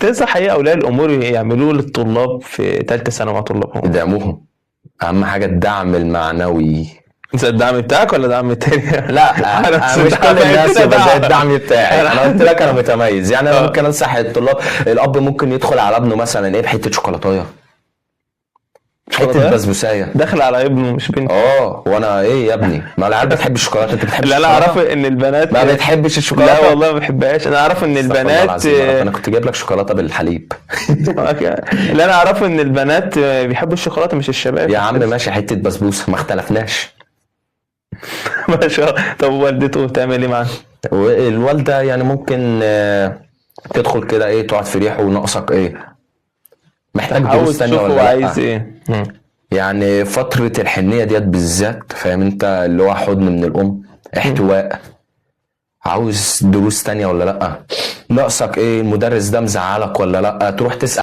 تنصح ايه اولياء الامور يعملوه للطلاب في ثالثة ثانوي مع طلابهم؟ ادعموهم، اهم حاجة الدعم المعنوي. انت الدعم بتاعك ولا دعم التاني؟ لا، أنا أنا مش كل الناس كده يبقى زي دعم. الدعم بتاعي. انا قلت لك انا متميز يعني. انا آه. ممكن انصح الطلاب، الاب ممكن يدخل على ابنه مثلا ايه بحته شوكولاتايه، حتة شوكولاتاية؟ بسبوسايه. داخل على ابنه مش بنته. اه، وانا ايه يا ابني؟ ما العيال بتحب الشوكولاته، انت بتحب اللي انا الشوكولاته؟ اعرفه ان البنات ما بتحبش الشوكولاته؟ لا والله ما بحبهاش. انا اعرف ان استغفر الله البنات العظيم يا رب، انا كنت جايب لك شوكولاتة بالحليب. اللي انا اعرفه ان البنات بيحبوا الشوكولاتة مش الشباب. يا عم ماشي، حتة بسبوسه ما اختلفناش. ما شاء الله. طب والدته بتعمل ايه معاه؟ والوالدة يعني ممكن تدخل كده ايه، تقعد في ريحه، وناقصك ايه، محتاج دروس عاوز تانية تشوف ولا هو لأ؟ عايز ايه. مم. يعني فترة الحنية ديت بالذات، فاهم انت، اللي هو حضن من الأم، احتواء، عاوز دروس تانية ولا لأ، ناقصك ايه، المدرس ده مزعلك ولا لأ، تروح تسأل.